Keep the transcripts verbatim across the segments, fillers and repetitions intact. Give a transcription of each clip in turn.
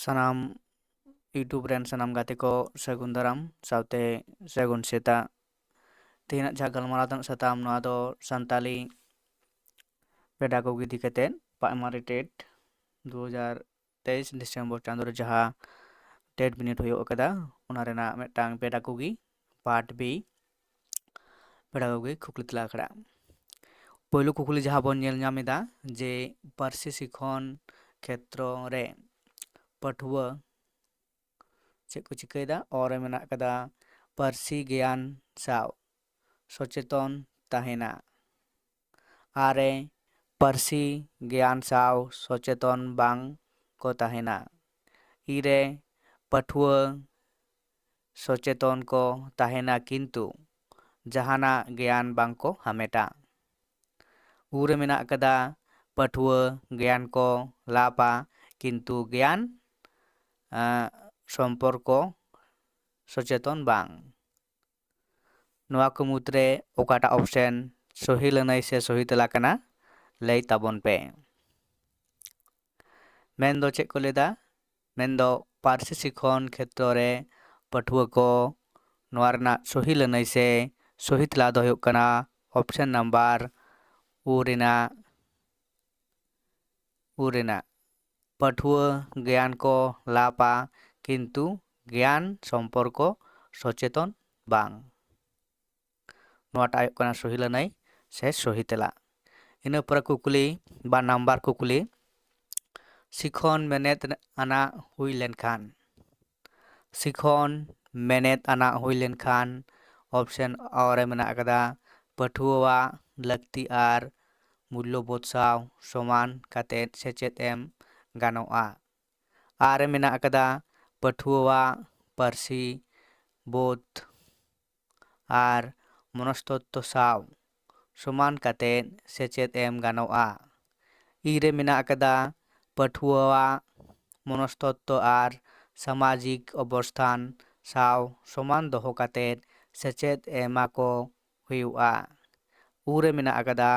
ᱥᱟᱱᱟᱢ YouTube ᱨᱮᱱ ᱥᱟᱱᱟᱢ ᱜᱟᱛᱮ ᱠᱚ ᱥᱟᱹᱜᱩᱱ ᱫᱟᱨᱟᱢ ᱥᱟᱶᱛᱮ ᱥᱟᱹᱜᱩᱱ ᱥᱮᱛᱟᱜ᱾ ᱛᱮᱦᱮᱧᱟᱜ ᱡᱟᱦᱟᱸ ᱜᱟᱞᱢᱟᱨᱟᱣ ᱨᱮᱱᱟᱜ ᱥᱟᱛᱟᱢ, ᱱᱚᱣᱟ ᱫᱚ ᱥᱟᱱᱛᱟᱞᱤ pedagogy ᱤᱫᱤ ᱠᱟᱛᱮᱫ, primary TET ᱫᱩ ᱦᱟᱡᱟᱨ ᱛᱮᱭᱤᱥ ᱰᱤᱥᱮᱢᱵᱚᱨ ᱪᱟᱸᱫᱳ ᱨᱮ ᱡᱟᱦᱟᱸ TET ᱵᱤᱱᱤᱰ ᱦᱩᱭᱩᱜ ᱠᱟᱫᱟ, ᱚᱱᱟ ᱨᱮᱱᱟᱜ ᱢᱤᱫᱴᱟᱝ pedagogy part B, pedagogy ᱠᱩᱠᱞᱤ ᱛᱮᱞᱟ ᱟᱠᱷᱲᱟ᱾ ᱯᱳᱭᱞᱳ ᱠᱩᱠᱞᱤ ᱡᱟᱦᱟᱸ ᱵᱚᱱ ᱧᱮᱞ ᱧᱟᱢ ᱮᱫᱟ, ᱡᱮ ᱯᱟᱹᱨᱥᱤ ᱥᱤᱠᱷᱚᱱ ᱠᱷᱮᱛᱨᱚ ᱨᱮ ᱯᱟᱹᱴᱷᱩᱣᱟᱹ ᱪᱮᱫ ᱠᱚ ᱪᱤᱠᱟᱹᱭᱮᱫᱟ? ᱚ ᱨᱮ ᱢᱮᱱᱟᱜ ᱠᱟᱫᱟ ᱯᱟᱹᱨᱥᱤ ᱜᱮᱭᱟᱱ ᱥᱟᱶ ᱥᱚᱪᱮᱛᱚᱱ ᱛᱟᱦᱮᱱᱟ᱾ ᱟᱨᱮ, ᱯᱟᱹᱨᱥᱤ ᱜᱮᱭᱟᱱ ᱥᱟᱶ ᱥᱚᱪᱮᱛᱚᱱ ᱵᱟᱝ ᱠᱚ ᱛᱟᱦᱮᱱᱟ᱾ ᱤᱨᱮ, ᱯᱟᱹᱴᱷᱩᱣᱟᱹ ᱥᱚᱪᱮᱛᱚᱱ ᱠᱚ ᱛᱟᱦᱮᱱᱟ ᱠᱤᱱᱛᱩ ᱡᱟᱦᱟᱱᱟᱜ ᱜᱮᱭᱟᱱ ᱵᱟᱝ ᱠᱚ ᱦᱟᱢᱮᱴᱟ᱾ ᱩᱨᱮ ᱢᱮᱱᱟᱜ ᱠᱟᱫᱟ ᱯᱟᱹᱴᱷᱩᱣᱟᱹ ᱜᱮᱭᱟᱱ ᱠᱚ ᱞᱟᱵᱟ ᱠᱤᱱᱛᱩ ᱜᱮᱭᱟᱱ, ᱟᱸ, ᱥᱚᱢᱯᱚᱨᱠᱚ ᱥᱚᱪᱮᱛᱚᱱ ᱵᱟᱝ᱾ ᱱᱚᱣᱟ ᱠᱚ ᱢᱩᱫᱽᱨᱮ ᱚᱠᱟᱴᱟᱜ option ᱥᱚᱦᱤ ᱞᱟᱹᱱᱟᱹᱭ ᱥᱮ ᱥᱚᱦᱤ ᱛᱮᱞᱟ ᱠᱟᱱᱟ, ᱞᱟᱹᱭ ᱛᱟᱵᱚᱱ ᱯᱮ᱾ ᱢᱮᱱᱫᱚ ᱪᱮᱫ ᱠᱚ ᱞᱟᱹᱭᱫᱟ? ᱢᱮᱱᱫᱚ ᱯᱟᱹᱨᱥᱤ ᱥᱤᱠᱷᱚᱱ ᱠᱷᱮᱛᱨᱚ ᱨᱮ ᱯᱟᱹᱴᱷᱩᱣᱟᱹ ᱠᱚ, ᱱᱚᱣᱟ ᱨᱮᱱᱟᱜ ᱥᱚᱦᱤ ᱞᱟᱹᱱᱟᱹᱭ ᱥᱮ ᱥᱚᱦᱤ ᱛᱮᱞᱟ ᱫᱚ ᱦᱩᱭᱩᱜ ᱠᱟᱱᱟ option number ᱩ ᱨᱮᱱᱟᱜ, ᱩ ᱨᱮᱱᱟᱜ ᱯᱟᱹᱴᱷᱩᱣᱟᱹ ᱜᱮᱭᱟᱱ ᱠᱚ ᱞᱟᱵᱟ ᱠᱤᱱᱛᱩ ᱜᱮᱭᱟᱱ ᱥᱚᱢᱯᱚᱨᱠᱚ ᱥᱚᱪᱮᱛᱚᱱ ᱵᱟᱝ᱾ ᱱᱚᱣᱟᱴᱟᱜ ᱦᱩᱭᱩᱜ ᱠᱟᱱᱟ ᱥᱚᱦᱤ ᱞᱟᱹᱱᱟᱹᱭ ᱥᱮ ᱥᱚᱦᱤ ᱛᱮᱞᱟ᱾ ᱤᱱᱟᱹ ᱯᱚᱨᱮ ᱠᱩᱠᱞᱤ ᱵᱟ ᱱᱟᱢᱵᱟᱨ ᱠᱩᱠᱞᱤ, ᱥᱤᱠᱷᱚᱱ ᱢᱮᱱᱮᱫ ᱟᱱᱟᱜ ᱦᱩᱭ ᱞᱮᱱᱠᱷᱟᱱ, ᱥᱤᱠᱷᱚᱱ ᱢᱮᱱᱮᱫ ᱟᱱᱟᱜ ᱦᱩᱭ ᱞᱮᱱᱠᱷᱟᱱ option ᱚ ᱨᱮ ᱢᱮᱱᱟᱜ ᱟᱠᱟᱫᱟ ᱯᱟᱹᱴᱷᱩᱣᱟᱹᱣᱟᱜ ᱞᱟᱹᱠᱛᱤ ᱟᱨ ᱢᱩᱞᱞᱚᱵᱳᱫᱷ ᱥᱟᱶ ᱥᱚᱢᱟᱱ ᱠᱟᱛᱮᱫ ᱥᱮᱪᱮᱫ ᱮᱢ ᱜᱟᱱᱚᱜᱼᱟ᱾ ᱟᱨ ᱨᱮ ᱢᱮᱱᱟᱜ ᱟᱠᱟᱫᱟ ᱯᱟᱹᱴᱷᱩᱣᱟᱹᱣᱟᱜ ᱯᱟᱹᱨᱥᱤ ᱵᱳᱫᱷ ᱟᱨ ᱢᱚᱱᱚᱥᱛᱚᱛᱛᱚ ᱥᱟᱶ ᱥᱚᱢᱟᱱ ᱠᱟᱛᱮᱫ ᱥᱮᱪᱮᱫ ᱮᱢ ᱜᱟᱱᱚᱜᱼᱟ᱾ ᱤ ᱨᱮ ᱢᱮᱱᱟᱜ ᱟᱠᱟᱫᱟ ᱯᱟᱹᱴᱷᱩᱣᱟᱹᱣᱟᱜ ᱢᱚᱱᱚᱥᱛᱚᱛᱛᱚ ᱟᱨ ᱥᱟᱢᱟᱡᱤᱠ ᱚᱵᱚᱥᱛᱷᱟᱱ ᱥᱟᱶ ᱥᱚᱢᱟᱱ ᱫᱚᱦᱚ ᱠᱟᱛᱮᱫ ᱥᱮᱪᱮᱫ ᱮᱢᱟ ᱠᱚ ᱦᱩᱭᱩᱜᱼᱟ᱾ ᱩ ᱨᱮ ᱢᱮᱱᱟᱜ ᱟᱠᱟᱫᱟ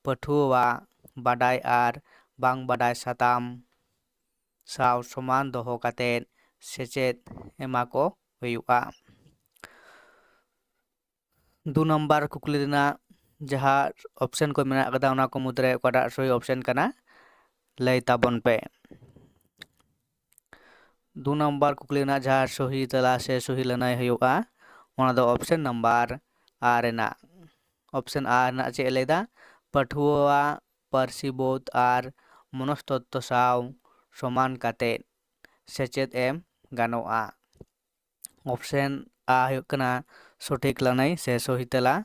ᱯᱟᱹᱴᱷᱩᱣᱟᱹᱣᱟᱜ ᱵᱟᱰᱟᱭ ᱟᱨ ᱵᱟᱝ ᱵᱟᱰᱟᱭ ᱥᱟᱛᱟᱢ ᱥᱟᱶ ᱥᱚᱢᱟᱱ ᱫᱚᱦᱚ ᱠᱟᱛᱮ ᱥᱮᱪᱮᱫ ᱮᱢᱟ ᱠᱚ ᱦᱩᱭᱩᱜᱼᱟ᱾ ᱫᱩ ᱱᱟᱢᱵᱟᱨ ᱠᱩᱠᱞᱤ ᱨᱮᱱᱟᱜ ᱡᱟᱦᱟᱸ ᱚᱯᱥᱮᱱ ᱠᱚ ᱢᱮᱱᱟᱜ ᱟᱠᱟᱫᱟ, ᱚᱱᱟ ᱠᱚ ᱢᱩᱫᱽᱨᱮ ᱚᱠᱟᱴᱟᱜ ᱥᱚᱦᱤ ᱚᱯᱥᱮᱱ ᱠᱟᱱᱟ, ᱞᱟᱹᱭ ᱛᱟᱵᱚᱱ ᱯᱮ᱾ ᱫᱩ ᱱᱟᱢᱵᱟᱨ ᱠᱩᱠᱞᱤ ᱨᱮᱱᱟᱜ ᱡᱟᱦᱟᱸ ᱥᱚᱦᱤ ᱛᱮᱞᱟ ᱥᱮ ᱥᱚᱦᱤ ᱞᱟᱹᱱᱟᱹᱭ ᱦᱩᱭᱩᱜᱼᱟ, ᱚᱱᱟ ᱫᱚ ᱚᱯᱥᱮᱱ ᱱᱟᱢᱵᱟᱨ ᱟᱨ ᱨᱮᱱᱟᱜ᱾ ᱚᱯᱥᱮᱱ ᱟᱨ ᱨᱮᱱᱟᱜ ᱪᱮᱫ ᱮ ᱞᱟᱹᱭᱫᱟ? ᱯᱟᱹᱴᱷᱩᱣᱟᱹᱣᱟᱜ ᱯᱟᱹᱨᱥᱤ ᱵᱳᱫᱷ ᱟᱨ ᱢᱚᱱᱚᱥᱛᱚᱛᱛᱚ ᱥᱟᱶ ᱥᱚᱢᱟᱱ ᱠᱟᱛᱮ ᱥᱮᱪᱮᱫ ᱮᱢ ᱜᱟᱱᱚᱜᱼᱟ᱾ ᱚᱯᱥᱮᱱ ᱟ ᱦᱩᱭᱩᱜ ᱠᱟᱱᱟ ᱥᱚᱴᱷᱤᱠ ᱞᱟᱹᱱᱟᱹᱭ ᱥᱮ ᱥᱚᱦᱤ ᱛᱮᱞᱟ᱾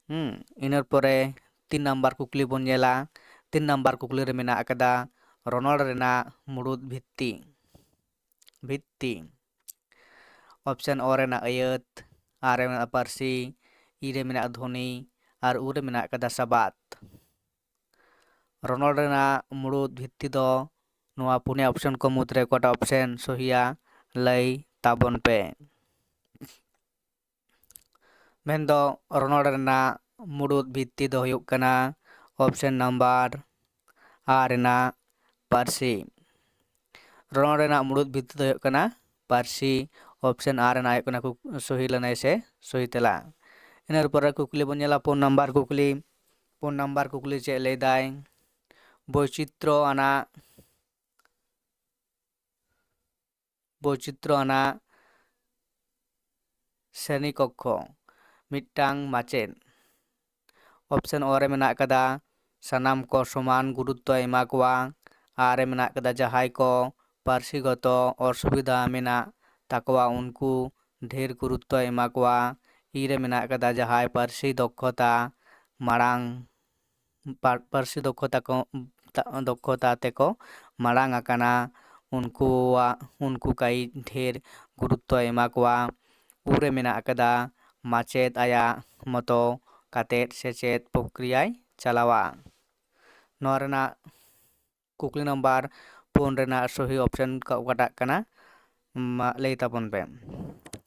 ᱦᱩᱸ, ᱤᱱᱟᱹ ᱯᱚᱨᱮ ᱛᱤᱱ ᱱᱟᱢᱵᱟᱨ ᱠᱩᱠᱞᱤ ᱵᱚᱱ ᱧᱮᱞᱟ᱾ ᱛᱤᱱ ᱱᱟᱢᱵᱟᱨ ᱠᱩᱠᱞᱤ ᱨᱮ ᱢᱮᱱᱟᱜ ᱟᱠᱟᱫᱟ ᱨᱚᱱᱚᱲ ᱨᱮᱱᱟᱜ ᱢᱩᱲᱩᱫ ᱵᱷᱤᱛᱛᱤ, ᱵᱷᱤᱛᱛᱤ᱾ ᱚᱯᱥᱮᱱ ᱚ ᱨᱮᱱᱟᱜ ᱟᱹᱭᱟᱹᱛ, ᱟᱨ ᱨᱮ ᱢᱮᱱᱟᱜ ᱯᱟᱹᱨᱥᱤ, ᱤ ᱨᱮ ᱢᱮᱱᱟᱜ ᱫᱷᱚᱱᱤ, ᱟᱨ ᱩ ᱨᱮ ᱢᱮᱱᱟᱜ ᱟᱠᱟᱫᱟ ᱥᱟᱵᱟᱫ᱾ ᱨᱚᱱᱚᱲ ᱨᱮᱱᱟᱜ ᱢᱩᱲᱩᱫ ᱵᱷᱤᱛᱛᱤ ᱫᱚ ᱱᱚᱣᱟ ᱯᱩᱱᱭᱟ ᱚᱯᱥᱮᱱ ᱠᱚ ᱢᱩᱫᱽᱨᱮ ᱚᱠᱟᱴᱟᱜ ᱚᱯᱥᱮᱱ ᱥᱚᱦᱤᱭᱟ, ᱞᱟᱹᱭ ᱛᱟᱵᱚᱱ ᱯᱮ᱾ ᱢᱮᱱᱫᱚ ᱨᱚᱱᱚᱲ ᱨᱮᱱᱟᱜ ᱢᱩᱲᱩᱫ ᱵᱷᱤᱛᱛᱤ ᱫᱚ ᱦᱩᱭᱩᱜ ᱠᱟᱱᱟ ᱚᱯᱥᱮᱱ ᱱᱟᱢᱵᱟᱨ ᱟᱨ ᱨᱮᱱᱟᱜ ᱯᱟᱹᱨᱥᱤ᱾ ᱨᱚᱱᱚᱲ ᱨᱮᱱᱟᱜ ᱢᱩᱲᱩᱫ ᱵᱷᱤᱛᱛᱤ ᱫᱚ ᱦᱩᱭᱩᱜ ᱠᱟᱱᱟ ᱯᱟᱹᱨᱥᱤ᱾ ᱚᱯᱥᱮᱱ ᱟᱨ ᱨᱮᱱᱟᱜ ᱦᱩᱭᱩᱜ ᱠᱟᱱᱟ ᱠᱩᱠ-, ᱥᱚᱦᱤ ᱞᱟᱹᱱᱟᱹᱭ ᱥᱮ ᱥᱚᱦᱤ ᱛᱮᱞᱟ᱾ ᱤᱱᱟᱹ ᱯᱚᱨᱮ ᱠᱩᱠᱞᱤ ᱵᱚᱱ ᱧᱮᱞᱟ ᱯᱩᱱ ᱱᱟᱢᱵᱟᱨ ᱠᱩᱠᱞᱤ᱾ ᱯᱩᱱ ᱱᱟᱢᱵᱟᱨ ᱠᱩᱠᱞᱤ ᱪᱮᱫ ᱞᱟᱹᱭᱫᱟᱭ? ᱵᱳᱭᱪᱤᱛᱨᱚ ᱟᱱᱟᱜ, ᱵᱳᱭᱪᱤᱛᱨᱚ ᱟᱱᱟᱜ ᱥᱨᱮᱱᱤ ᱠᱚᱠᱠᱷᱚ, ᱢᱤᱫᱴᱟᱝ ᱢᱟᱪᱮᱫ᱾ ᱚᱯᱥᱮᱱ ᱚ ᱨᱮ ᱢᱮᱱᱟᱜ ᱟᱠᱟᱫᱟ ᱥᱟᱱᱟᱢ ᱠᱚ ᱥᱚᱢᱟᱱ ᱜᱩᱨᱩᱛᱛᱚ ᱮᱢᱟ ᱠᱚᱣᱟ᱾ ᱟᱨ ᱨᱮ ᱢᱮᱱᱟᱜ ᱟᱠᱟᱫᱟ ᱡᱟᱦᱟᱸᱭ ᱠᱚ ᱯᱟᱹᱨᱥᱤᱜᱚᱛᱚ ᱚᱥᱩᱵᱤᱫᱷᱟ ᱢᱮᱱᱟᱜ ᱛᱟᱠᱚᱣᱟ ᱩᱱᱠᱩ ᱰᱷᱮᱨ ᱜᱩᱨᱩᱛᱛᱚ ᱮᱢᱟ ᱠᱚᱣᱟ᱾ ᱤ ᱨᱮ ᱢᱮᱱᱟᱜ ᱟᱠᱟᱫᱟ ᱡᱟᱦᱟᱸᱭ ᱯᱟᱹᱨᱥᱤ ᱫᱚᱠᱷᱚᱛᱟ ᱢᱟᱲᱟᱝ, ᱯᱟ-, ᱯᱟᱹᱨᱥᱤ ᱫᱚᱠᱷᱚᱛᱟ ᱠᱚ, ᱫᱚᱠᱷᱚᱛᱟ ᱛᱮᱠᱚ ᱢᱟᱲᱟᱝ ᱟᱠᱟᱱᱟ, ᱩᱱᱠᱩᱣᱟᱜ, ᱩᱱᱠᱩ ᱠᱟᱹᱭ ᱰᱷᱮᱨ ᱜᱩᱨᱩᱛᱛᱚ ᱮᱢᱟ ᱠᱚᱣᱟ᱾ ᱩ ᱨᱮ ᱢᱮᱱᱟᱜ ᱟᱠᱟᱫᱟ ᱢᱟᱪᱮᱫ ᱟᱭᱟᱜ ᱢᱚᱛᱚ ᱠᱟᱛᱮᱫ ᱥᱮᱪᱮᱫ ᱯᱨᱚᱠᱨᱤᱭᱟᱭ ᱪᱟᱞᱟᱣᱟ᱾ ᱱᱚᱣᱟ ᱨᱮᱱᱟᱜ ᱠᱩᱠᱞᱤ ᱱᱟᱢᱵᱟᱨ ᱯᱩᱱ ᱨᱮᱱᱟᱜ ᱥᱚᱦᱤ ᱚᱯᱥᱮᱱ ᱚᱠᱟᱴᱟᱜ ᱠᱟᱱᱟ? ᱢᱟ ᱞᱟᱹᱭ ᱛᱟᱵᱚᱱ ᱯᱮ᱾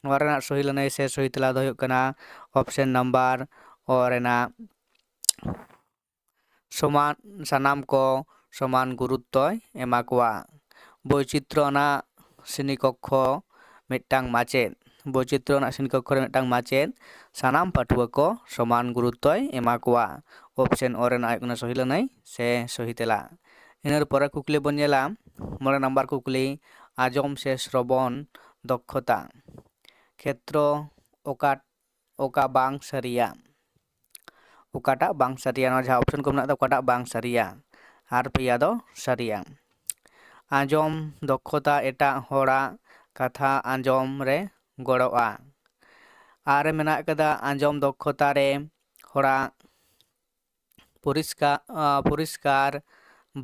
ᱱᱚᱣᱟ ᱨᱮᱱᱟᱜ ᱥᱚᱦᱤ ᱞᱟᱹᱱᱟᱹᱭ ᱥᱮ ᱥᱚᱦᱤ ᱛᱮᱞᱟ ᱫᱚ ᱦᱩᱭᱩᱜ ᱠᱟᱱᱟ ᱚᱯᱥᱮᱱ ᱱᱟᱢᱵᱟᱨ ᱚ ᱨᱮᱱᱟᱜ ᱥᱚᱢᱟᱱ, ᱥᱟᱱᱟᱢ ᱠᱚ ᱥᱚᱢᱟᱱ ᱜᱩᱨᱩᱛᱛᱚᱭ ᱮᱢᱟ ᱠᱚᱣᱟ᱾ ᱵᱳᱭᱪᱤᱛᱨᱚ ᱟᱱᱟᱜ ᱥᱨᱮᱱᱤ ᱠᱚᱠᱠᱷᱚ ᱢᱤᱫᱴᱟᱝ ᱢᱟᱪᱮᱫ᱾ ᱵᱳᱭᱪᱤᱛᱨᱚ ᱟᱱᱟᱜ ᱥᱨᱮᱱᱤ ᱠᱚᱠᱠᱷᱚ ᱨᱮ ᱢᱤᱫᱴᱟᱝ ᱢᱟᱪᱮᱫ ᱥᱟᱱᱟᱢ ᱯᱟᱹᱴᱷᱩᱣᱟᱹ ᱠᱚ ᱥᱚᱢᱟᱱ ᱜᱩᱨᱩᱛᱛᱚᱭ ᱮᱢᱟ ᱠᱚᱣᱟ᱾ ᱚᱯᱥᱮᱱ ᱚ ᱨᱮᱱᱟᱜ ᱦᱩᱭᱩᱜ ᱠᱟᱱᱟ ᱥᱚᱦᱤ ᱞᱟᱹᱱᱟᱹᱭ ᱥᱮ ᱥᱚᱦᱤ ᱛᱮᱞᱟ᱾ ᱤᱱᱟᱹ ᱯᱚᱨᱮ ᱠᱩᱠᱞᱤ ᱵᱚᱱ ᱧᱮᱞᱟ, ᱢᱚᱬᱮ ᱱᱟᱢᱵᱟᱨ ᱠᱩᱠᱞᱤ, ᱟᱸᱡᱚᱢ ᱥᱮ ᱥᱨᱚᱵᱚᱱ ᱫᱚᱠᱷᱚᱛᱟ ᱠᱷᱮᱛᱨᱚ ᱚᱠᱟ, ᱚᱠᱟ ᱵᱟᱝ ᱥᱟᱹᱨᱤᱭᱟ? ᱚᱠᱟᱴᱟᱜ ᱵᱟᱝ ᱥᱟᱹᱨᱤᱭᱟ? ᱱᱚᱣᱟ ᱡᱟᱦᱟᱸ ᱚᱯᱥᱮᱱ ᱠᱚ ᱢᱮᱱᱟᱜ ᱫᱚ, ᱚᱠᱟᱴᱟᱜ ᱵᱟᱝ ᱥᱟᱹᱨᱤᱭᱟ? ᱟᱨ ᱯᱮᱭᱟ ᱫᱚ ᱥᱟᱹᱨᱤᱭᱟ᱾ ᱟᱸᱡᱚᱢ ᱫᱚᱠᱷᱚᱛᱟ ᱮᱴᱟᱜ ᱦᱚᱲᱟᱜ ᱠᱟᱛᱷᱟ ᱟᱸᱡᱚᱢ ᱨᱮ ᱜᱚᱲᱚᱜᱼᱟ᱾ ᱟᱨ ᱢᱮᱱᱟᱜ ᱠᱟᱫᱟ, ᱟᱸᱡᱚᱢ ᱫᱚᱠᱷᱚᱛᱟ ᱨᱮ ᱦᱚᱲᱟᱜ ᱯᱚᱨᱤᱥᱠᱟ-, ᱟ, ᱯᱚᱨᱤᱥᱠᱟᱨ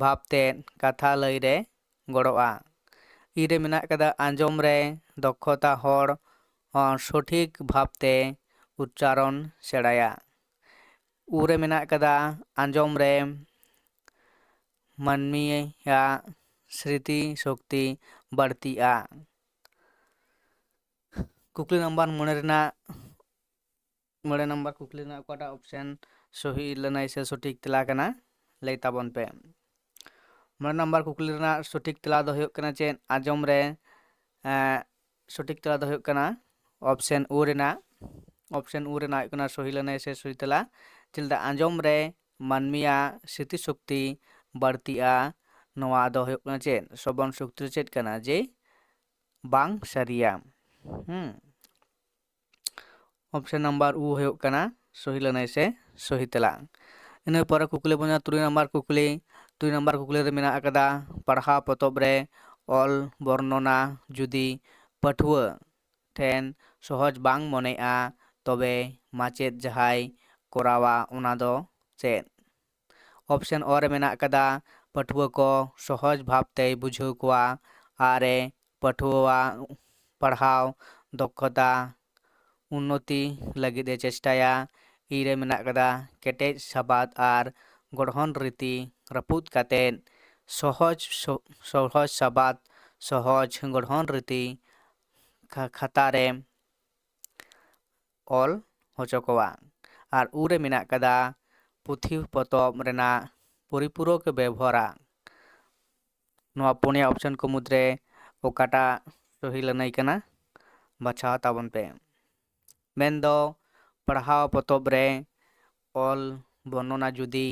ᱵᱷᱟᱵᱽᱛᱮ ᱠᱟᱛᱷᱟ ᱞᱟᱹᱭ ᱨᱮ ᱜᱚᱲᱚᱜᱼᱟ᱾ ᱤ ᱨᱮ ᱢᱮᱱᱟᱜ ᱠᱟᱫᱟ, ᱟᱸᱡᱚᱢ ᱨᱮ ᱫᱚᱠᱷᱚᱛᱟ ᱦᱚᱲ, ᱟ, ᱥᱚᱴᱷᱤᱠ ᱵᱷᱟᱵᱽᱛᱮ ᱩᱪᱪᱟᱨᱚᱱ ᱥᱮᱬᱟᱭᱟ᱾ ᱩ ᱨᱮ ᱢᱮᱱᱟᱜ ᱠᱟᱫᱟ, ᱟᱸᱡᱚᱢ ᱨᱮ ᱢᱟᱹᱱᱢᱤᱭᱟᱜ ᱥᱨᱤᱛᱤ ᱥᱚᱠᱛᱤ ᱵᱟᱹᱲᱛᱤᱜᱼᱟ᱾ ᱠᱩᱠᱞᱤ ᱱᱟᱢᱵᱟᱨ ᱢᱚᱬᱮ ᱨᱮᱱᱟᱜ, ᱢᱚᱬᱮ ᱱᱟᱢᱵᱟᱨ ᱠᱩᱠᱞᱤ ᱨᱮᱱᱟᱜ ᱚᱠᱟᱴᱟᱜ ᱚᱯᱥᱮᱱ ᱥᱚᱦᱤ ᱞᱟᱹᱱᱟᱹᱭ ᱥᱮ ᱥᱚᱴᱷᱤᱠ ᱛᱮᱞᱟ ᱠᱟᱱᱟ? ᱞᱟᱹᱭ ᱛᱟᱵᱚᱱ ᱯᱮ᱾ ᱢᱚᱬᱮ ᱱᱟᱢᱵᱟᱨ ᱠᱩᱠᱞᱤ ᱨᱮᱱᱟᱜ ᱥᱚᱴᱷᱤᱠ ᱛᱮᱞᱟ ᱫᱚ ᱦᱩᱭᱩᱜ ᱠᱟᱱᱟ ᱪᱮᱫ? ᱟᱸᱡᱚᱢ ᱨᱮ, ᱮᱸ, ᱥᱚᱴᱷᱤᱠ ᱛᱮᱞᱟ ᱫᱚ ᱦᱩᱭᱩᱜ ᱠᱟᱱᱟ ᱚᱯᱥᱮᱱ ᱩ ᱨᱮᱱᱟᱜ, ᱚᱯᱥᱮᱱ ᱩ ᱨᱮᱱᱟᱜ ᱦᱩᱭᱩᱜ ᱠᱟᱱᱟ ᱥᱚᱦᱤ ᱞᱟᱹᱱᱟᱹᱭ ᱥᱮ ᱥᱚᱦᱤ ᱛᱮᱞᱟ᱾ ᱪᱮᱫ ᱞᱮᱠᱟ ᱟᱸᱡᱚᱢ ᱨᱮ ᱢᱟᱹᱱᱢᱤᱭᱟᱜ ᱥᱨᱤᱛᱤ ᱥᱚᱠᱛᱤ ᱵᱟᱹᱲᱛᱤᱜᱼᱟ? ᱱᱚᱣᱟ ᱫᱚ ᱦᱩᱭᱩᱜ ᱠᱟᱱᱟ ᱪᱮᱫ? ᱥᱨᱚᱵᱚᱱ ᱥᱚᱠᱛᱤ ᱫᱚ ᱪᱮᱫ ᱠᱟᱱᱟ? ᱡᱮ ᱵᱟᱝ ᱥᱟᱹᱨᱤᱭᱟ᱾ ᱦᱩᱸ᱾ ᱚᱯᱥᱮᱱ ᱱᱟᱢᱵᱟᱨ ᱩ ᱦᱩᱭᱩᱜ ᱠᱟᱱᱟ ᱥᱚᱦᱤ ᱞᱟᱹᱱᱟᱹᱭ ᱥᱮ ᱥᱚᱦᱤ ᱛᱮᱞᱟ᱾ ᱤᱱᱟᱹ ᱯᱚᱨᱮ ᱠᱩᱠᱞᱤ ᱵᱚᱱ ᱧᱮᱞᱟ, ᱛᱩᱨᱩᱭ ᱱᱟᱢᱵᱟᱨ ᱠᱩᱠᱞᱤ᱾ ᱛᱩᱨᱩᱭ ᱱᱟᱢᱵᱟᱨ ᱠᱩᱠᱞᱤ ᱨᱮ ᱢᱮᱱᱟᱜ ᱟᱠᱟᱫᱟ, ᱯᱟᱲᱦᱟᱣ ᱯᱚᱛᱚᱵ ᱨᱮ ᱚᱞ ᱵᱚᱨᱱᱚᱱᱟ ᱡᱩᱫᱤ ᱯᱟᱹᱴᱷᱩᱣᱟᱹ ᱴᱷᱮᱱ ᱥᱚᱦᱚᱡᱽ ᱵᱟᱝ ᱢᱚᱱᱮᱜᱼᱟ, ᱛᱚᱵᱮ ᱢᱟᱪᱮᱫ ᱡᱟᱦᱟᱸᱭ ᱠᱚᱨᱟᱣᱟ ᱚᱱᱟ ᱫᱚ ᱪᱮᱫ? ᱚᱯᱥᱮᱱ ᱚ ᱨᱮ ᱢᱮᱱᱟᱜ ᱟᱠᱟᱫᱟ, ᱯᱟᱹᱴᱷᱩᱣᱟᱹ ᱠᱚ ᱥᱚᱦᱚᱡᱽ ᱵᱷᱟᱵᱽ ᱛᱮᱭ ᱵᱩᱡᱷᱟᱹᱣ ᱠᱚᱣᱟ᱾ ᱟᱨ ᱮ, ᱯᱟᱹᱴᱷᱩᱣᱟᱹᱣᱟᱜ ᱯᱟᱲᱦᱟᱣ ᱫᱚᱠᱷᱚᱛᱟ ᱩᱱᱱᱚᱛᱤ ᱞᱟᱹᱜᱤᱫ ᱮ ᱪᱮᱥᱴᱟᱭᱟ᱾ ᱤ ᱨᱮ ᱢᱮᱱᱟᱜ ᱟᱠᱟᱫᱟ, ᱠᱮᱴᱮᱡ ᱥᱟᱵᱟᱫ ᱟᱨ ᱜᱚᱲᱦᱚᱱ ᱨᱤᱛᱤ ᱨᱟᱹᱯᱩᱫ ᱠᱟᱛᱮᱫ ᱥᱚᱦᱚᱡᱽ, ᱥᱚ-, ᱥᱚᱦᱚᱡᱽ ᱥᱟᱵᱟᱫ, ᱥᱚᱦᱚᱡᱽ ᱜᱚᱲᱦᱚᱱ ᱨᱤᱛᱤ ᱠᱷᱟ-, ᱠᱷᱟᱛᱟ ᱨᱮ ᱚᱞ ᱦᱚᱪᱚ ᱠᱚᱣᱟ᱾ ᱟᱨ ᱩ ᱨᱮ ᱢᱮᱱᱟᱜ ᱠᱟᱫᱟ, ᱯᱩᱛᱷᱤ ᱯᱚᱛᱚᱵ ᱨᱮᱱᱟᱜ ᱯᱚᱨᱤᱯᱩᱨᱚᱠ ᱵᱮᱵᱚᱦᱟᱨᱟ᱾ ᱱᱚᱣᱟ ᱯᱩᱱᱭᱟ ᱚᱯᱥᱮᱱ ᱠᱚ ᱢᱩᱫᱽᱨᱮ ᱚᱠᱟᱴᱟᱜ ᱥᱚᱦᱤ ᱞᱟᱹᱱᱟᱹᱭ ᱠᱟᱱᱟ, ᱵᱟᱪᱷᱟᱣ ᱛᱟᱵᱚᱱ ᱯᱮ᱾ ᱢᱮᱱᱫᱚ, ᱯᱟᱲᱦᱟᱣ ᱯᱚᱛᱚᱵ ᱨᱮ ᱚᱞ ᱵᱚᱨᱱᱚᱱᱟ ᱡᱩᱫᱤ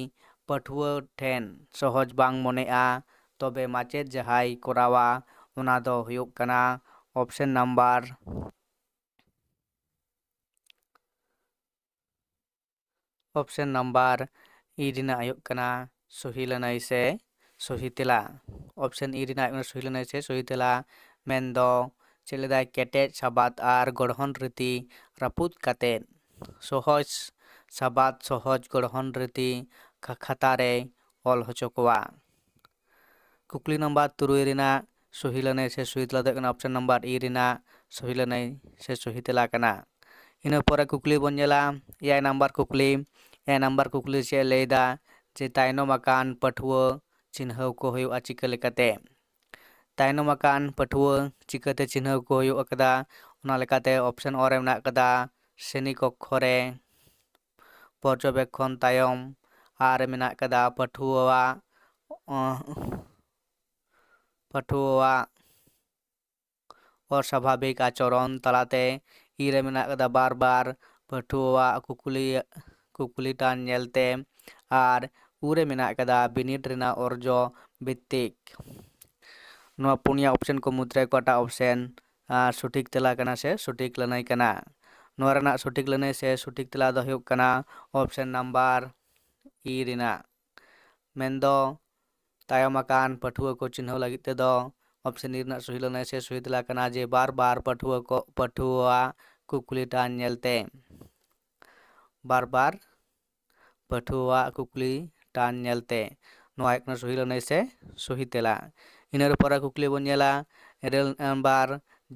ᱯᱟᱹᱴᱷᱩᱣᱟᱹ ᱴᱷᱮᱱ ᱥᱚᱦᱚᱡᱽ ᱵᱟᱝ ᱢᱚᱱᱮᱜᱼᱟ, ᱛᱚᱵᱮ ᱢᱟᱪᱮᱫ ᱡᱟᱦᱟᱸᱭ ᱠᱚᱨᱟᱣᱟ, ᱚᱱᱟ ᱫᱚ ᱦᱩᱭᱩᱜ ᱠᱟᱱᱟ option number, option number E ᱨᱮᱱᱟᱜ ᱦᱩᱭᱩᱜ ᱠᱟᱱᱟ ᱥᱚᱦᱤ ᱞᱟᱹᱱᱟᱹᱭ ᱥᱮ ᱥᱚᱦᱤ ᱛᱮᱞᱟ᱾ ᱚᱯᱥᱮᱱ ᱤ ᱨᱮᱱᱟᱜ ᱦᱩᱭᱩᱜ ᱠᱟᱱᱟ ᱥᱚᱦᱤ ᱞᱟᱹᱱᱟᱹᱭ ᱥᱮ ᱥᱚᱦᱤ ᱛᱮᱞᱟ᱾ ᱢᱮᱱᱫᱚ, ᱪᱮᱫ ᱞᱮᱫᱟᱭ? ᱠᱮᱴᱮᱡ ᱥᱟᱵᱟᱫ ᱟᱨ ᱜᱚᱲᱦᱚᱱ ᱨᱤᱛᱤ ᱨᱟᱹᱯᱩᱫ ᱠᱟᱛᱮᱫ ᱥᱚᱦᱚᱡᱽ ᱥᱟᱵᱟᱫ, ᱥᱚᱦᱚᱡᱽ ᱜᱚᱲᱦᱚᱱ ᱨᱤᱛᱤ ᱠᱷᱟ-, ᱠᱷᱟᱛᱟ ᱨᱮᱭ ᱚᱞ ᱦᱚᱪᱚ ᱠᱚᱣᱟ᱾ ᱠᱩᱠᱞᱤ ᱱᱟᱢᱵᱟᱨ ᱛᱩᱨᱩᱭ ᱨᱮᱱᱟᱜ ᱥᱚᱦᱤ ᱞᱟᱹᱱᱟᱹᱭ ᱥᱮ ᱥᱚᱦᱤ ᱛᱮᱞᱟ ᱫᱚ ᱦᱩᱭᱩᱜ ᱠᱟᱱᱟ ᱚᱯᱥᱮᱱ ᱱᱟᱢᱵᱟᱨ ᱤ ᱨᱮᱱᱟᱜ ᱥᱚᱦᱤ ᱞᱟᱹᱱᱟᱹᱭ ᱥᱮ ᱥᱚᱦᱤ ᱛᱮᱞᱟ ᱠᱟᱱᱟ᱾ ᱤᱱᱟᱹ ᱯᱚᱨᱮ ᱠᱩᱠᱞᱤ ᱵᱚᱱ ᱧᱮᱞᱟ, ᱮᱭᱟᱭ ᱱᱟᱢᱵᱟᱨ ᱠᱩᱠᱞᱤ᱾ ᱮᱭᱟᱭ ᱱᱟᱢᱵᱟᱨ ᱠᱩᱠᱞᱤ ᱪᱮᱫ ᱞᱟᱹᱭᱫᱟ? ᱡᱮ ᱛᱟᱭᱱᱚᱢ ᱟᱠᱟᱱ ᱯᱟᱹᱴᱷᱩᱣᱟᱹ ᱪᱤᱱᱦᱟᱹᱣ ᱠᱚ ᱦᱩᱭᱩᱜᱼᱟ ᱪᱤᱠᱟᱹ ᱞᱮᱠᱟᱛᱮ? ᱛᱟᱭᱱᱚᱢ ᱟᱠᱟᱱ ᱯᱟᱹᱴᱷᱩᱣᱟᱹ ᱪᱤᱠᱟᱹᱛᱮ ᱪᱤᱱᱦᱟᱹᱣ ᱠᱚ ᱦᱩᱭᱩᱜ ᱟᱠᱟᱫᱟ? ᱚᱱᱟ ᱞᱮᱠᱟᱛᱮ ᱚᱯᱥᱮᱱ ᱚ ᱨᱮ ᱢᱮᱱᱟᱜ ᱟᱠᱟᱫᱟ ᱥᱨᱮᱱᱤ ᱠᱚᱠᱠᱷᱚ ᱨᱮ, ᱯᱚᱨᱡᱚᱵᱮᱠᱠᱷᱚᱱ ᱛᱟᱭᱚᱢ, ᱟᱨ ᱢᱮᱱᱟᱜ ᱟᱠᱟᱫᱟ ᱯᱟᱹᱴᱷᱩᱣᱟᱹᱣᱟᱜ, ᱚ, ᱯᱟᱹᱴᱷᱩᱣᱟᱹᱣᱟᱜ ᱚᱥᱟᱵᱷᱟᱵᱤᱠ ᱟᱪᱚᱨᱚᱱ ᱛᱟᱞᱟᱛᱮ᱾ ᱤ ᱨᱮ ᱢᱮᱱᱟᱜ ᱟᱠᱟᱫᱟ ᱵᱟᱨ ᱵᱟᱨ ᱯᱟᱹᱴᱷᱩᱣᱟᱹᱣᱟᱜ ᱠᱩᱠᱞᱤ, ᱠᱩᱠᱞᱤ ᱴᱟᱱ ᱧᱮᱞᱛᱮ, ᱟᱨ ᱩ ᱨᱮ ᱢᱮᱱᱟᱜ ᱟᱠᱟᱫᱟ ᱵᱤᱱᱤᱰ ᱨᱮᱱᱟᱜ ᱚᱨᱡᱚ ᱵᱷᱤᱛᱛᱤᱠ᱾ ᱱᱚᱣᱟ ᱯᱩᱱᱭᱟ ᱚᱯᱥᱮᱱ ᱠᱚ ᱢᱩᱫᱽᱨᱮ ᱚᱠᱟᱴᱟᱜ ᱚᱯᱥᱮᱱ, ᱟᱨ, ᱥᱚᱴᱷᱤᱠ ᱛᱮᱞᱟ ᱠᱟᱱᱟ ᱥᱮ ᱥᱚᱴᱷᱤᱠ ᱞᱟᱹᱱᱟᱹᱭ ᱠᱟᱱᱟ? ᱱᱚᱣᱟ ᱨᱮᱱᱟᱜ ᱥᱚᱴᱷᱤᱠ ᱞᱟᱹᱱᱟᱹᱭ ᱥᱮ ᱥᱚᱴᱷᱤᱠ ᱛᱮᱞᱟ ᱫᱚ ᱦᱩᱭᱩᱜ ᱠᱟᱱᱟ ᱚᱯᱥᱮᱱ ᱱᱟᱢᱵᱟᱨ ᱤ ᱨᱮᱱᱟᱜ᱾ ᱢᱮᱱᱫᱚ, ᱛᱟᱭᱚᱢ ᱟᱠᱟᱱ ᱯᱟᱹᱴᱷᱩᱣᱟᱹ ᱠᱚ ᱪᱤᱱᱦᱟᱹᱣ ᱞᱟᱹᱜᱤᱫ ᱛᱮᱫᱚ ᱚᱯᱥᱮᱱ ᱤ ᱨᱮᱱᱟᱜ ᱥᱚᱦᱤ ᱞᱟᱹᱱᱟᱹᱭ ᱥᱮ ᱥᱚᱦᱤ ᱛᱮᱞᱟ ᱠᱟᱱᱟ ᱡᱮ ᱵᱟᱨ ᱵᱟᱨ ᱯᱟᱹᱴᱷᱩᱣᱟᱹ ᱠᱚ, ᱯᱟᱹᱴᱷᱩᱣᱟᱹᱣᱟᱜ ᱠᱩᱠᱞᱤ ᱴᱟᱱ ᱧᱮᱞᱛᱮ᱾ ᱵᱟᱨ ᱵᱟᱨ ᱯᱟᱹᱴᱷᱩᱣᱟᱹᱣᱟᱜ ᱠᱩᱠᱞᱤ ᱴᱟᱱ ᱧᱮᱞᱛᱮ᱾ ᱱᱚᱣᱟ ᱦᱩᱭᱩᱜ ᱠᱟᱱᱟ ᱥᱚᱦᱤ ᱞᱟᱹᱱᱟᱹᱭ ᱥᱮ ᱥᱚᱦᱤ ᱛᱮᱞᱟ᱾ ᱤᱱᱟᱹ ᱯᱚᱨᱮ ᱠᱩᱠᱞᱤ ᱵᱚᱱ ᱧᱮᱞᱟ ᱤᱨᱟᱹᱞ ᱱᱟᱢᱵᱟᱨ,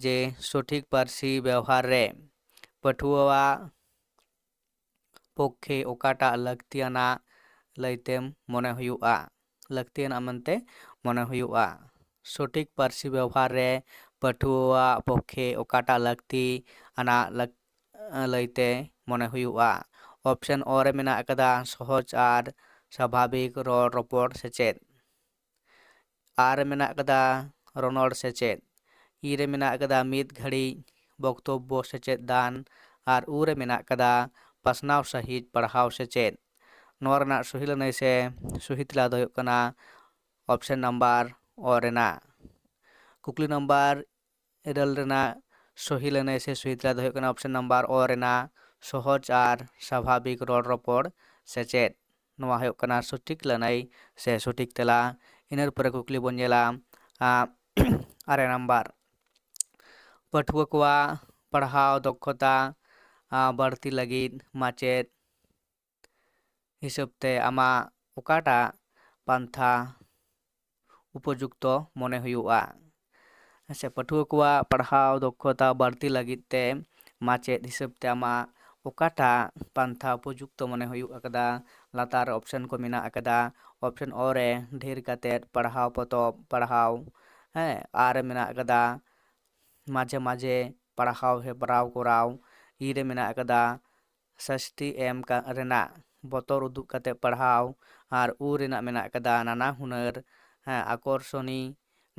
ᱡᱮ ᱥᱚᱴᱷᱤᱠ ᱯᱟᱹᱨᱥᱤ ᱵᱮᱣᱦᱟᱨ ᱨᱮ ᱯᱟᱹᱴᱷᱩᱣᱟᱹᱣᱟᱜ ᱯᱚᱠᱠᱷᱮ ᱚᱠᱟᱴᱟᱜ ᱞᱟᱹᱠᱛᱤᱭᱟᱱᱟᱜ ᱞᱟᱹᱭᱛᱮᱢ ᱢᱚᱱᱮ ᱦᱩᱭᱩᱜᱼᱟ, ᱞᱟᱹᱠᱛᱤᱭᱟᱱᱟᱜ ᱢᱮᱱᱛᱮ ᱢᱚᱱᱮ ᱦᱩᱭᱩᱜᱼᱟ? ᱥᱚᱴᱷᱤᱠ ᱯᱟᱹᱨᱥᱤ ᱵᱮᱣᱦᱟᱨ ᱨᱮ ᱯᱟᱹᱴᱷᱩᱣᱟᱹᱣᱟᱜ ᱯᱚᱠᱠᱷᱮ ᱚᱠᱟᱴᱟᱜ ᱞᱟᱹᱠᱛᱤ ᱟᱱᱟᱜ ᱞᱟᱹᱠ-, ᱞᱟᱹᱭᱛᱮ ᱢᱚᱱᱮ ᱦᱩᱭᱩᱜᱼᱟ? ᱚᱯᱥᱮᱱ ᱚ ᱨᱮ ᱢᱮᱱᱟᱜ ᱟᱠᱟᱫᱟ ᱥᱚᱦᱚᱡᱽ ᱟᱨ ᱥᱟᱵᱷᱟᱵᱤᱠ ᱨᱚᱲ ᱨᱚᱯᱚᱲ ᱥᱮᱪᱮᱫ᱾ ᱟᱨ ᱨᱮ ᱢᱮᱱᱟᱜ ᱠᱟᱫᱟ ᱨᱚᱱᱚᱲ ᱥᱮᱪᱮᱫ, ᱤ ᱨᱮ ᱢᱮᱱᱟᱜ ᱠᱟᱫᱟ ᱢᱤᱫ ᱜᱷᱟᱹᱲᱤᱡ ᱵᱚᱠᱛᱚᱵᱵᱚ ᱥᱮᱪᱮᱫ ᱫᱟᱱ, ᱟᱨ ᱩ ᱨᱮ ᱢᱮᱱᱟᱜ ᱠᱟᱫᱟ ᱯᱟᱥᱱᱟᱣ ᱥᱟᱹᱦᱤᱡ ᱯᱟᱲᱦᱟᱣ ᱥᱮᱪᱮᱫ᱾ ᱱᱚᱣᱟ ᱨᱮᱱᱟᱜ ᱥᱚᱦᱤ ᱞᱟᱹᱱᱟᱹᱭ ᱥᱮ ᱥᱚᱦᱤ ᱛᱮᱞᱟ ᱫᱚ ᱦᱩᱭᱩᱜ ᱠᱟᱱᱟ option number ᱚ ᱨᱮᱱᱟᱜ᱾ ᱠᱩᱠᱞᱤ ᱱᱟᱢᱵᱟᱨ ᱤᱨᱟᱹᱞ ᱨᱮᱱᱟᱜ ᱥᱚᱦᱤ ᱞᱟᱹᱱᱟᱹᱭ ᱥᱮ ᱥᱚᱦᱤ ᱛᱮᱞᱟ ᱫᱚ ᱦᱩᱭᱩᱜ ᱠᱟᱱᱟ option number ᱚ ᱨᱮᱱᱟᱜ ᱥᱚᱦᱚᱡᱽ ᱟᱨ ᱥᱟᱵᱷᱟᱵᱤᱠ ᱨᱚᱲ ᱨᱚᱯᱚᱲ ᱥᱮᱪᱮᱫ᱾ ᱱᱚᱣᱟ ᱦᱩᱭᱩᱜ ᱠᱟᱱᱟ ᱥᱚᱴᱷᱤᱠ ᱞᱟᱹᱱᱟᱹᱭ ᱥᱮ ᱥᱚᱴᱷᱤᱠ ᱛᱮᱞᱟ᱾ ᱤᱱᱟᱹ ᱯᱚᱨᱮ ᱠᱩᱠᱞᱤ ᱵᱚᱱ ᱧᱮᱞᱟ, ᱟᱸ, ᱟᱨᱮ ᱱᱟᱢᱵᱟᱨ, ᱯᱟᱹᱴᱷᱩᱣᱟᱹ ᱠᱚᱣᱟᱜ ᱯᱟᱲᱦᱟᱣ ᱫᱚᱠᱷᱚᱛᱟ, ᱟᱸ, ᱵᱟᱹᱲᱛᱤ ᱞᱟᱹᱜᱤᱫ ᱢᱟᱪᱮᱫ ᱦᱤᱥᱟᱹᱵ ᱛᱮ ᱟᱢᱟᱜ ᱚᱠᱟᱴᱟᱜ ᱯᱟᱱᱛᱷᱟ ᱩᱯᱚᱡᱩᱠᱛᱚ ᱢᱚᱱᱮ ᱦᱩᱭᱩᱜᱼᱟ? ᱥᱮ ᱯᱟᱹᱴᱷᱩᱣᱟᱹ ᱠᱚᱣᱟᱜ ᱯᱟᱲᱦᱟᱣ ᱫᱚᱠᱷᱚᱛᱟ ᱵᱟᱹᱲᱛᱤ ᱞᱟᱹᱜᱤᱫ ᱛᱮ ᱢᱟᱪᱮᱫ ᱦᱤᱥᱟᱹᱵ ᱛᱮ ᱟᱢᱟᱜ ᱚᱠᱟᱴᱟᱜ ᱯᱟᱱᱛᱷᱟ ᱩᱯᱚᱡᱩᱠᱛᱚ ᱢᱚᱱᱮ ᱦᱩᱭᱩᱜ ᱟᱠᱟᱫᱟ? ᱞᱟᱛᱟᱨ ᱨᱮ option ᱠᱚ ᱢᱮᱱᱟᱜ ᱟᱠᱟᱫᱟ᱾ Option ᱚ ᱨᱮ ᱰᱷᱮᱨ ᱠᱟᱛᱮᱫ ᱯᱟᱲᱦᱟᱣ ᱯᱚᱛᱚᱵ ᱯᱟᱲᱦᱟᱣ, ᱦᱮᱸ, ᱟᱨ ᱨᱮ ᱢᱮᱱᱟᱜ ᱟᱠᱟᱫᱟ ᱢᱟᱡᱷᱮ ᱢᱟᱡᱷᱮ ᱯᱟᱲᱦᱟᱣ ᱦᱮᱯᱨᱟᱣ ᱠᱚᱨᱟᱣ, ᱤ ᱨᱮ ᱢᱮᱱᱟᱜ ᱟᱠᱟᱫᱟ ᱥᱟᱹᱥᱛᱤ ᱮᱢ ᱠᱟ-, ᱨᱮᱱᱟᱜ ᱵᱚᱛᱚᱨ ᱩᱫᱩᱜ ᱠᱟᱛᱮ ᱯᱟᱲᱦᱟᱣ, ᱟᱨ ᱩ ᱨᱮᱱᱟᱜ ᱢᱮᱱᱟᱜ ᱟᱠᱟᱫᱟ ᱱᱟᱱᱟ ᱦᱩᱱᱟᱹᱨ, ᱦᱮᱸ, ᱟᱠᱚᱨᱥᱚᱱᱤ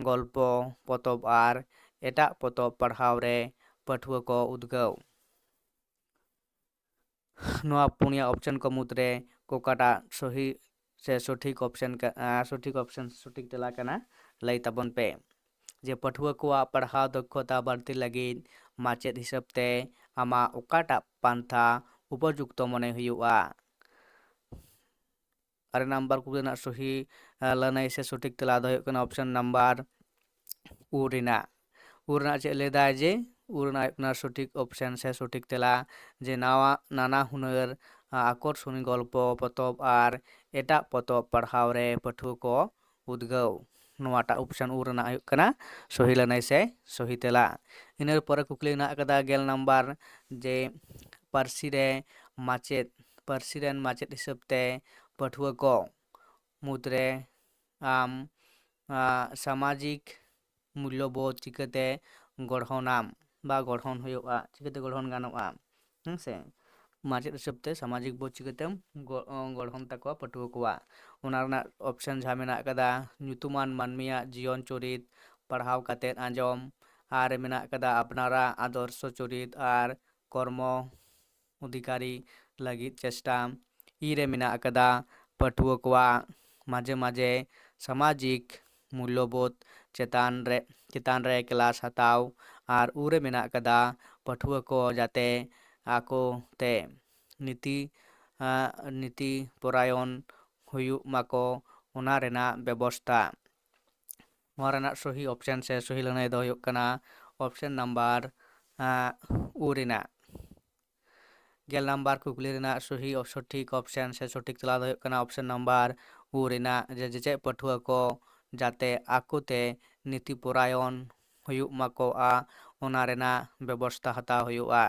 ᱜᱚᱞᱯᱚ ᱯᱚᱛᱚᱵ ᱟᱨ ᱮᱴᱟᱜ ᱯᱚᱛᱚᱵ ᱯᱟᱲᱦᱟᱣ ᱨᱮ ᱯᱟᱹᱴᱷᱩᱣᱟᱹ ᱠᱚ ᱩᱫᱽᱜᱟᱹᱣ᱾ ᱱᱚᱣᱟ ᱯᱩᱱᱭᱟ option ᱠᱚ ᱢᱩᱫᱽᱨᱮ ᱚᱠᱟᱴᱟᱜ ᱥᱚᱦᱤ ᱥᱮ ᱥᱚᱴᱷᱤᱠ option ᱠᱟ-, ᱟ, ᱥᱚᱴᱷᱤᱠ option, ᱥᱚᱴᱷᱤᱠ ᱛᱮᱞᱟ ᱠᱟᱱᱟ, ᱞᱟᱹᱭ ᱛᱟᱵᱚᱱ ᱯᱮ ᱡᱮ ᱯᱟᱹᱴᱷᱩᱣᱟᱹ ᱠᱚᱣᱟᱜ ᱯᱟᱲᱦᱟᱣ ᱫᱚᱠᱷᱚᱛᱟ ᱵᱟᱹᱲᱛᱤ ᱞᱟᱹᱜᱤᱫ ᱢᱟᱪᱮᱫ ᱦᱤᱥᱟᱹᱵ ᱛᱮ ᱟᱢᱟᱜ ᱚᱠᱟᱴᱟᱜ ᱯᱟᱱᱛᱷᱟ ᱩᱯᱚᱡᱩᱠᱛᱚ ᱢᱚᱱᱮ ᱦᱩᱭᱩᱜᱼᱟ? ᱟᱨᱮ ᱱᱟᱢᱵᱟᱨ ᱠᱩᱠᱞᱤ ᱨᱮᱱᱟᱜ ᱥᱚᱦᱤ, ᱟ, ᱞᱟᱹᱱᱟᱹᱭ ᱥᱮ ᱥᱚᱴᱷᱤᱠ ᱛᱮᱞᱟ ᱫᱚ ᱦᱩᱭᱩᱜ ᱠᱟᱱᱟ option number ᱩ ᱨᱮᱱᱟᱜ᱾ ᱩ ᱨᱮᱱᱟᱜ ᱪᱮᱫ ᱞᱟᱹᱭ ᱫᱟᱭ ᱡᱮ ᱩ ᱨᱮᱱᱟᱜ ᱦᱩᱭᱩᱜ ᱠᱟᱱᱟ ᱥᱚᱴᱷᱤᱠ option ᱥᱮ ᱥᱚᱴᱷᱤᱠ ᱛᱮᱞᱟ ᱡᱮ ᱱᱟᱣᱟ ᱱᱟᱱᱟ ᱦᱩᱱᱟᱹᱨ, ᱟ, ᱟᱠᱚᱨᱥᱚᱱᱤ ᱜᱚᱞᱯᱚ ᱯᱚᱛᱚᱵ ᱟᱨ ᱮᱴᱟᱜ ᱯᱚᱛᱚᱵ ᱯᱟᱲᱦᱟᱣ ᱨᱮ ᱯᱟᱹᱴᱷᱩᱣᱟᱹ ᱠᱚ ᱩᱫᱽᱜᱟᱹᱣ᱾ ᱱᱚᱣᱟᱴᱟᱜ option ᱩ ᱨᱮᱱᱟᱜ ᱦᱩᱭᱩᱜ ᱠᱟᱱᱟ ᱥᱚᱦᱤ ᱞᱟᱹᱱᱟᱹᱭ ᱥᱮ ᱥᱚᱦᱤ ᱛᱮᱞᱟ᱾ ᱤᱱᱟᱹ ᱯᱚᱨᱮ ᱠᱩᱠᱞᱤ ᱢᱮᱱᱟᱜ ᱟᱠᱟᱫᱟ ᱜᱮᱞ ᱱᱟᱢᱵᱟᱨ ᱡᱮ ᱯᱟᱹᱨᱥᱤ ᱨᱮ ᱢᱟᱪᱮᱫ, ᱯᱟᱹᱨᱥᱤ ᱨᱮᱱ ᱢᱟᱪᱮᱫ ᱦᱤᱥᱟᱹᱵ ᱛᱮ ᱯᱟᱹᱴᱷᱩᱣᱟᱹ ᱠᱚ ᱢᱩᱫᱽᱨᱮ ᱟᱢ, ᱟ, ᱥᱟᱢᱟᱡᱤᱠ ᱢᱩᱞᱞᱚᱵᱳᱫᱷ ᱪᱤᱠᱟᱹᱛᱮ ᱜᱚᱲᱦᱚᱱᱟᱢ ᱵᱟ ᱜᱚᱲᱦᱚᱱ ᱦᱩᱭᱩᱜᱼᱟ, ᱪᱤᱠᱟᱹᱛᱮ ᱜᱚᱲᱦᱚᱱ ᱜᱟᱱᱚᱜᱼᱟ? ᱦᱮᱸ ᱥᱮ, ᱢᱟᱪᱮᱫ ᱦᱤᱥᱟᱹᱵ ᱛᱮ ᱥᱟᱢᱟᱡᱤᱠ ᱵᱳᱫᱷ ᱪᱤᱠᱟᱹᱛᱮᱢ ᱜᱚ-, ᱜᱚᱲᱦᱚᱱ ᱛᱟᱠᱚᱣᱟ ᱯᱟᱹᱴᱷᱩᱣᱟᱹ ᱠᱚᱣᱟᱜ? ᱚᱱᱟ ᱨᱮᱱᱟᱜ ᱚᱯᱥᱮᱱ ᱡᱟᱦᱟᱸ ᱢᱮᱱᱟᱜ ᱟᱠᱟᱫᱟ, ᱧᱩᱛᱩᱢᱟᱱ ᱢᱟᱹᱱᱢᱤᱭᱟᱜ ᱡᱤᱭᱚᱱ ᱪᱚᱨᱤᱛ ᱯᱟᱲᱦᱟᱣ ᱠᱟᱛᱮᱫ ᱟᱸᱡᱚᱢ᱾ ᱟᱨ ᱨᱮ ᱢᱮᱱᱟᱜ ᱟᱠᱟᱫᱟ ᱟᱯᱱᱟᱨᱟᱜ ᱟᱫᱚᱨᱥᱚ ᱪᱚᱨᱤᱛ ᱟᱨ ᱠᱚᱨᱢᱚ ᱚᱫᱷᱤᱠᱟᱨᱤ ᱞᱟᱹᱜᱤᱫ ᱪᱮᱥᱴᱟ᱾ ᱤ ᱨᱮ ᱢᱮᱱᱟᱜ ᱟᱠᱟᱫᱟ ᱯᱟᱹᱴᱷᱩᱣᱟᱹ ᱠᱚᱣᱟᱜ ᱢᱟᱡᱷᱮ ᱢᱟᱡᱷᱮ ᱥᱟᱢᱟᱡᱤᱠ ᱢᱩᱞᱞᱚᱵᱳᱫᱷ ᱪᱮᱛᱟᱱ ᱨᱮ, ᱪᱮᱛᱟᱱ ᱨᱮ ᱠᱞᱟᱥ ᱦᱟᱛᱟᱣ᱾ ᱟᱨ ᱩ ᱨᱮ ᱢᱮᱱᱟᱜ ᱟᱠᱟᱫᱟ ᱯᱟᱹᱴᱷᱩᱣᱟᱹ ᱠᱚ ᱡᱟᱛᱮ ᱟᱠᱚ ᱛᱮ ᱱᱤᱛᱤ, ᱟᱸ, ᱱᱤᱛᱤ ᱯᱚᱨᱟᱭᱚᱱ ᱦᱩᱭᱩᱜ ᱢᱟᱠᱚ, ᱚᱱᱟ ᱨᱮᱱᱟᱜ ᱵᱮᱵᱚᱥᱛᱟ᱾ ᱱᱚᱣᱟ ᱨᱮᱱᱟᱜ ᱥᱚᱦᱤ ᱚᱯᱥᱮᱱ ᱥᱮ ᱥᱚᱦᱤ ᱞᱟᱹᱱᱟᱹᱭ ᱫᱚ ᱦᱩᱭᱩᱜ ᱠᱟᱱᱟ ᱚᱯᱥᱮᱱ ᱱᱟᱢᱵᱟᱨ, ᱟᱸ, ᱩ ᱨᱮᱱᱟᱜ᱾ ᱜᱮᱞ ᱱᱟᱢᱵᱟᱨ ᱠᱩᱠᱞᱤ ᱨᱮᱱᱟᱜ ᱥᱚᱦᱤ ᱚ-, ᱥᱚᱴᱷᱤᱠ ᱚᱯᱥᱮᱱ ᱥᱮ ᱥᱚᱴᱷᱤᱠ ᱛᱮᱞᱟ ᱫᱚ ᱦᱩᱭᱩᱜ ᱠᱟᱱᱟ ᱚᱯᱥᱮᱱ ᱱᱟᱢᱵᱟᱨ ᱩ ᱨᱮᱱᱟᱜ, ᱡᱮ ᱡᱮᱪᱮᱫ ᱯᱟᱹᱴᱷᱩᱣᱟᱹ ᱠᱚ ᱡᱟᱛᱮ ᱟᱠᱚᱛᱮ ᱱᱤᱛᱤ ᱯᱚᱨᱟᱭᱚᱱ ᱦᱩᱭᱩᱜ ᱢᱟᱠᱚ ᱟ, ᱚᱱᱟ ᱨᱮᱱᱟᱜ ᱵᱮᱵᱚᱥᱛᱟ ᱦᱟᱛᱟᱣ ᱦᱩᱭᱩᱜᱼᱟ᱾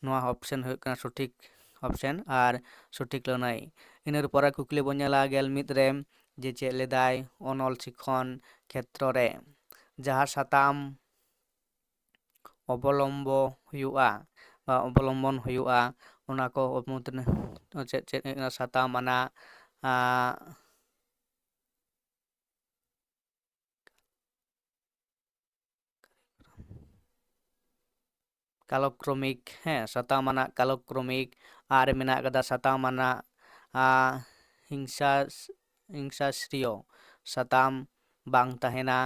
ᱱᱚᱣᱟ ᱚᱯᱥᱮᱱ ᱦᱩᱭᱩᱜ ᱠᱟᱱᱟ ᱥᱚᱴᱷᱤᱠ ᱚᱯᱥᱮᱱ ᱟᱨ ᱥᱚᱴᱷᱤᱠ ᱞᱟᱹᱱᱟᱹᱭ᱾ ᱤᱱᱟᱹ ᱯᱚᱨᱮ ᱠᱩᱠᱞᱤ ᱵᱚᱱ ᱧᱮᱞᱟ ᱜᱮᱞ ᱢᱤᱫ ᱨᱮ, ᱡᱮ ᱪᱮᱫ ᱞᱮᱫᱟᱭ ᱚᱱᱚᱞ ᱥᱤᱠᱷᱚᱱ ᱠᱷᱮᱛᱨᱚ ᱨᱮ ᱡᱟᱦᱟᱸ ᱥᱟᱛᱟᱢ ᱚᱵᱚᱞᱚᱢᱵᱚ ᱦᱩᱭᱩᱜᱼᱟ ᱵᱟ ᱚᱵᱚᱞᱚᱢᱵᱚᱱ ᱦᱩᱭᱩᱜᱼᱟ, ᱚᱱᱟ ᱠᱚ ᱢᱩᱫᱽᱨᱮ ᱪᱮᱫ ᱪᱮᱫ ᱦᱩᱭᱩᱜ ᱠᱟᱱᱟ? ᱥᱟᱛᱟᱢ ᱟᱱᱟᱜ, ᱟᱸ, ᱠᱟᱞᱚᱠᱨᱚᱢᱤᱠ, ᱦᱮᱸ, ᱥᱟᱛᱟᱢ ᱟᱱᱟᱜ ᱠᱟᱞᱚᱠᱨᱚᱢᱤᱠ᱾ ᱟᱨ ᱢᱮᱱᱟᱜ ᱠᱟᱫᱟ ᱥᱟᱛᱟᱢ ᱟᱱᱟᱜ, ᱟᱸ, ᱦᱤᱝᱥᱟ, ᱦᱤᱝᱥᱟᱥᱨᱤᱭᱚ ᱥᱟᱛᱟᱢ ᱵᱟᱝ ᱛᱟᱦᱮᱱᱟ᱾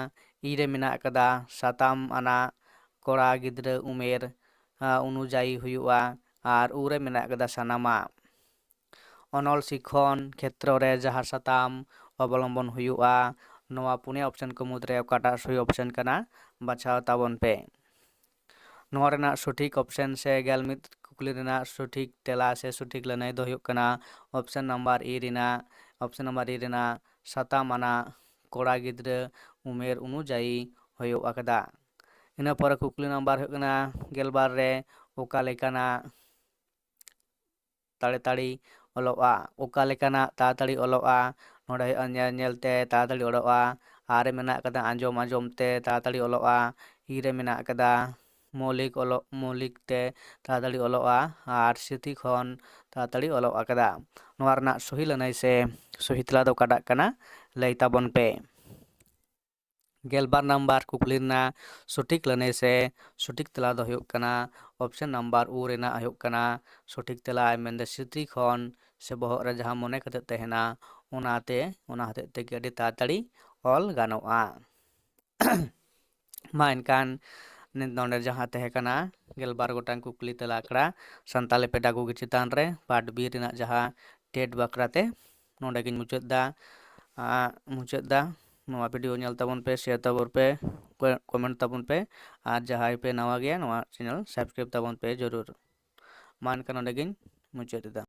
ᱤ ᱨᱮ ᱢᱮᱱᱟᱜ ᱠᱟᱫᱟ ᱥᱟᱛᱟᱢ ᱟᱱᱟᱜ ᱠᱚᱲᱟ ᱜᱤᱫᱽᱨᱟᱹ ᱩᱢᱮᱨ, ᱟᱸ, ᱚᱱᱩᱡᱟᱭᱤ ᱦᱩᱭᱩᱜᱼᱟ᱾ ᱟᱨ ᱩ ᱨᱮ ᱢᱮᱱᱟᱜ ᱠᱟᱫᱟ ᱥᱟᱱᱟᱢᱟᱜ᱾ ᱚᱱᱚᱞ ᱥᱤᱠᱷᱚᱱ ᱠᱷᱮᱛᱨᱚ ᱨᱮ ᱡᱟᱦᱟᱸ ᱥᱟᱛᱟᱢ ᱚᱵᱚᱞᱚᱢᱵᱚᱱ ᱦᱩᱭᱩᱜᱼᱟ, ᱱᱚᱣᱟ ᱯᱩᱱᱭᱟ ᱚᱯᱥᱮᱱ ᱠᱚ ᱢᱩᱫᱽᱨᱮ ᱚᱠᱟᱴᱟᱜ ᱥᱚᱦᱤ ᱚᱯᱥᱮᱱ ᱠᱟᱱᱟ, ᱵᱟᱪᱷᱟᱣ ᱛᱟᱵᱚᱱ ᱯᱮ᱾ ᱱᱚᱣᱟ ᱨᱮᱱᱟᱜ ᱥᱚᱴᱷᱤᱠ ᱚᱯᱥᱮᱱ ᱥᱮ ᱜᱮᱞ ᱢᱤᱫ ᱠᱩᱠᱞᱤ ᱨᱮᱱᱟᱜ ᱥᱚᱴᱷᱤᱠ ᱛᱮᱞᱟ ᱥᱮ ᱥᱚᱴᱷᱤᱠ ᱞᱟᱹᱱᱟᱹᱭ ᱫᱚ ᱦᱩᱭᱩᱜ ᱠᱟᱱᱟ ᱚᱯᱥᱮᱱ ᱱᱟᱢᱵᱟᱨ ᱤ ᱨᱮᱱᱟᱜ, ᱚᱯᱥᱮᱱ ᱱᱟᱢᱵᱟᱨ ᱤ ᱨᱮᱱᱟᱜ ᱥᱟᱛᱟᱢ ᱟᱱᱟᱜ ᱠᱚᱲᱟ ᱜᱤᱫᱽᱨᱟᱹ ᱩᱢᱮᱨ ᱚᱱᱩᱡᱟᱭᱤ ᱦᱩᱭᱩᱜ ᱟᱠᱟᱫᱟ᱾ ᱤᱱᱟᱹ ᱯᱚᱨᱮ ᱠᱩᱠᱞᱤ ᱱᱟᱢᱵᱟᱨ ᱦᱩᱭᱩᱜ ᱠᱟᱱᱟ ᱜᱮᱞᱵᱟᱨ ᱨᱮ, ᱚᱠᱟ ᱞᱮᱠᱟᱱᱟᱜ ᱛᱟᱲᱟᱛᱟᱲᱤ ᱚᱞᱚᱜᱼᱟ? ᱚᱠᱟ ᱞᱮᱠᱟᱱᱟᱜ ᱛᱟᱲᱟᱛᱟᱲᱤ ᱚᱞᱚᱜᱼᱟ? ᱱᱚᱰᱮ ᱦᱩᱭᱩᱜᱼᱟ ᱧᱮᱞ ᱧᱮᱞ ᱛᱮ ᱛᱟᱲᱟᱛᱟᱲᱤ ᱚᱞᱚᱜᱼᱟ᱾ ᱟᱨ ᱨᱮ ᱢᱮᱱᱟᱜ ᱠᱟᱫᱟ ᱟᱸᱡᱚᱢ ᱟᱸᱡᱚᱢ ᱛᱮ ᱛᱟᱲᱟᱛᱟᱲᱤ ᱚᱞᱚᱜᱼᱟ᱾ ᱤ ᱨᱮ ᱢᱮᱱᱟᱜ ᱠᱟᱫᱟ ᱢᱚᱣᱞᱤᱠ ᱚᱞᱚᱜ, ᱢᱚᱣᱞᱤᱠ ᱛᱮ ᱛᱟᱲᱟᱛᱟᱲᱤ ᱚᱞᱚᱜᱼᱟ᱾ ᱟᱨ ᱥᱨᱤᱛᱤ ᱠᱷᱚᱱ ᱛᱟᱲᱟᱛᱟᱲᱤ ᱚᱞᱚᱜ ᱟᱠᱟᱫᱟ᱾ ᱱᱚᱣᱟ ᱨᱮᱱᱟᱜ ᱥᱚᱦᱤ ᱞᱟᱹᱱᱟᱹᱭ ᱥᱮ ᱥᱚᱦᱤ ᱛᱮᱞᱟ ᱫᱚ ᱚᱠᱟᱴᱟᱜ ᱠᱟᱱᱟ? ᱞᱟᱹᱭ ᱛᱟᱵᱚᱱ ᱯᱮ᱾ ᱜᱮᱞᱵᱟᱨ ᱱᱟᱢᱵᱟᱨ ᱠᱩᱠᱞᱤ ᱨᱮᱱᱟᱜ ᱥᱚᱴᱷᱤᱠ ᱞᱟᱹᱱᱟᱹᱭ ᱥᱮ ᱥᱚᱴᱷᱤᱠ ᱛᱮᱞᱟ ᱫᱚ ᱦᱩᱭᱩᱜ ᱠᱟᱱᱟ option number ᱩ ᱨᱮᱱᱟᱜ ᱦᱩᱭᱩᱜ ᱠᱟᱱᱟ ᱥᱚᱴᱷᱤᱠ ᱛᱮᱞᱟ, ᱢᱮᱱᱫᱚ ᱥᱨᱤᱛᱤ ᱠᱷᱚᱱ ᱥᱮ ᱵᱚᱦᱚᱜ ᱨᱮ ᱡᱟᱦᱟᱸ ᱢᱚᱱᱮ ᱠᱟᱛᱮ ᱛᱟᱦᱮᱱᱟ, ᱚᱱᱟᱛᱮ, ᱚᱱᱟ ᱦᱚᱛᱮᱡ ᱛᱮᱜᱮ ᱟᱹᱰᱤ ᱛᱟᱲᱟᱛᱟᱲᱤ ᱚᱞ ᱜᱟᱱᱚᱜᱼᱟ᱾ ᱢᱟ ᱮᱱᱠᱷᱟᱱ ᱱᱤᱛ ᱱᱚᱰᱮ ᱡᱟᱦᱟᱸ ᱛᱟᱦᱮᱸ ᱠᱟᱱᱟ ᱜᱮᱞᱵᱟᱨ ᱜᱚᱴᱟᱝ ᱠᱩᱠᱞᱤ ᱛᱮᱞᱟ ᱟᱠᱷᱲᱟ ᱥᱟᱱᱛᱟᱲᱤ pedagogy ᱪᱮᱛᱟᱱ ᱨᱮ part B ᱨᱮᱱᱟᱜ ᱡᱟᱦᱟᱸ TET ᱵᱟᱠᱷᱨᱟ ᱛᱮ, ᱱᱚᱰᱮ ᱜᱤᱧ ᱢᱩᱪᱟᱹᱫ ᱫᱟ᱾ ᱟᱸ, ᱢᱩᱪᱟᱹᱫ ᱫᱟ᱾ ᱱᱚᱣᱟ video ᱧᱮᱞ ᱛᱟᱵᱚᱱ ᱯᱮ, share ᱛᱟᱵᱚᱱ ᱯᱮ, ᱠᱚ-, comment ᱛᱟᱵᱚᱱ ᱯᱮ, ᱟᱨ ᱡᱟᱦᱟᱸᱭ ᱯᱮ ᱱᱟᱣᱟ ᱜᱮᱭᱟ, ᱱᱚᱣᱟ channel subscribe ᱛᱟᱵᱚᱱ ᱯᱮ ᱡᱚᱨᱩᱨ᱾ ᱢᱟ ᱮᱱᱠᱷᱟᱱ ᱱᱚᱰᱮ ᱜᱤᱧ ᱢᱩᱪᱟᱹᱫ ᱮᱫᱟ᱾